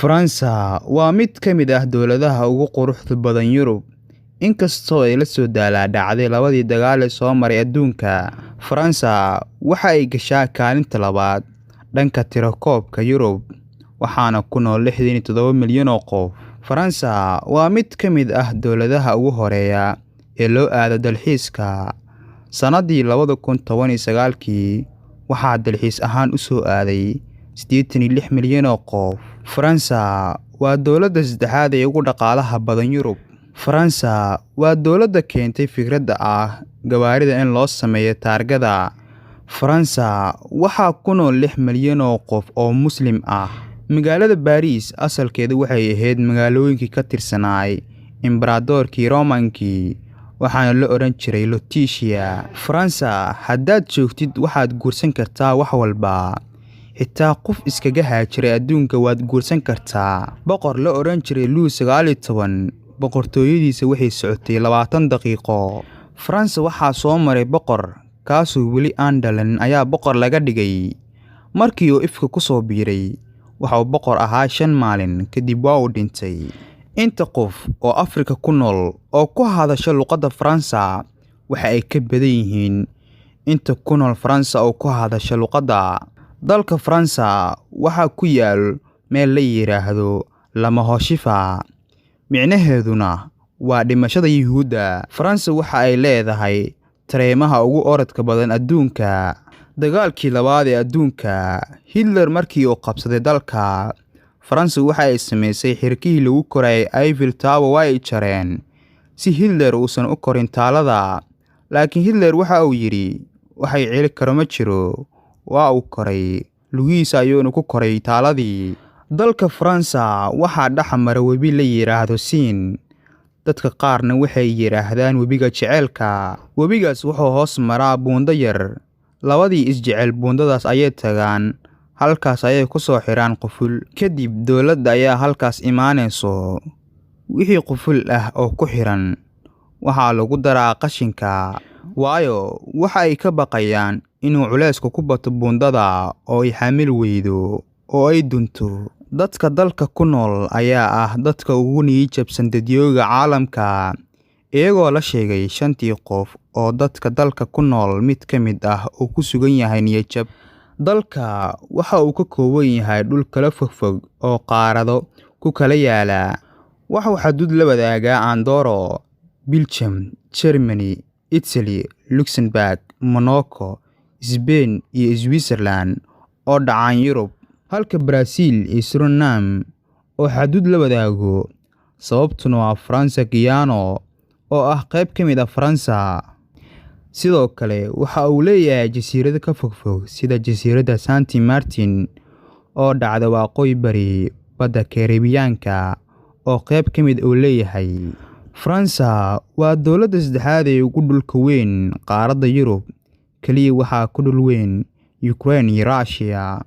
Faransa waa mid ka mid ah dowladaha ugu quruxda badan Yurub, inkastoo ay la soo daalaa dhacday labadii dagaal ee soo maray adduunka. Faransa waxa ay gashaa kaalinta labaad dhanka tirakoobka Yurub, waxaana ku nool 67 milyan oo qof. Faransa waa mid ka mid ah dowladaha ugu horeeya ee loo aado dalxiiska. Sanadii 2019kii, waxaa dalxiis ahaan u soo aaday 86 milyan oo qof. Faransa waa dowladda saddexaad ee ugu dhaqaalaha badan Yurub. Faransa waa dowladda keentay fikradda ah gawaarida in loo sameeyo taargada. Faransa waxaa ku nool 6 milyan oo qof oo Muslim ah. Magaalada Baariis asalkeedu waxay ahayd magaalooyinkii ka tirsanaay Embaraadoorkii Roomaankii, waxaana la odhan jiray Lutetia. Faransa haddaad joogtid waxaad guursan kartaa wax walba. Xitaa qof iskaga haajiray adduunka waad guursan kartaa. Boqor la odhan jiray Louis 19 boqortooyadiisa waxay socotay 20 daqiiqo. Faransa waxaa soo maray boqor kaasoo weli aan dhalan ayaa boqor laga dhigay. Markii uu ifka ku soo biiray, waxa uu boqor ahaa 5 maalin kadib waa uu dhintay. Inta qof oo Afrika ku nool oo ku hadasha luqadda Faransa waxa ay ka badan yihiin inta ku nool Faransa oo ku hadasha luqadda. Dalka Faransa waxaa ku yaal meel la yiraahdo Lamahoshifa, micnaheeduna waa dhimashada Yuhuudda. Faransa waxa ay leedahay tareemaha ugu orodka badan adduunka. Dagaalkii labaad ee adduunka, Hitler markii uu qabsaday dalka, Faransa waxa ay samaysay xirkihii lagu korayay Eiffel Tower waa ay jareen si Hitler uusan u korin taalada. Laakiin Hitler waxa uu yidhi, waxay celi karo ma jiro. Waa uu koray, lugihiisa ayuuna ku koray taaladii. Dalka Faransa waxaa dhex mara webi la yiraahdo Seine. Dadka qaarna waxay yiraahdaan webiga jaceylka. Webigaas wuxuu hoos maraa buundo yar. Labadii isjecel buundadaas ayay tagaan, halkaas ayay ku soo xiraan quful. Kadib dowladda ayaa halkaas imaanayso. Wixii quful ah oo ku xiran waxaa lagu daraa qashinka, waayo waxa ay ka baqayaan inuu culeysku ku bato buundada oo ay xamili weydo oo ay dunto. Dadka dalka ku nool ayaa ah dadka ugu niyad jabsan dadyooga caalamka, iyagoo la sheegay shantii qof oo dadka dalka ku nool mid ka mid ah uu ku sugan yahay niyad jab. Dalka waxa uu ka kooban yahay dhul kala fogfog oo qaarado ku kala yaala. Waxa uu xuduud la wadaagaa Andorra, Belgium, Germany, Italy, Luxembourg, Monaco, Spain iyo Switzerland oo dhacaan Yurub, halka Brazil iyo Suriname oo xuduud la wadaago. Sababtuna waa Faransa Guiana oo ah qayb ka mid ah Faransa. Sidoo kale waxa uu leeyahay jasiirado ka fogfog sida jasiiradda Saint Martin oo dhacda waqooyi bari badda Kariibiyaanka oo qayb ka mid uu leeyahay. Faransa waa dowladda saddexaad ee ugu dhulka weyn qaaradda Yurub, kaliya waxaa ka dhul weyn Ukraine iyo Russia.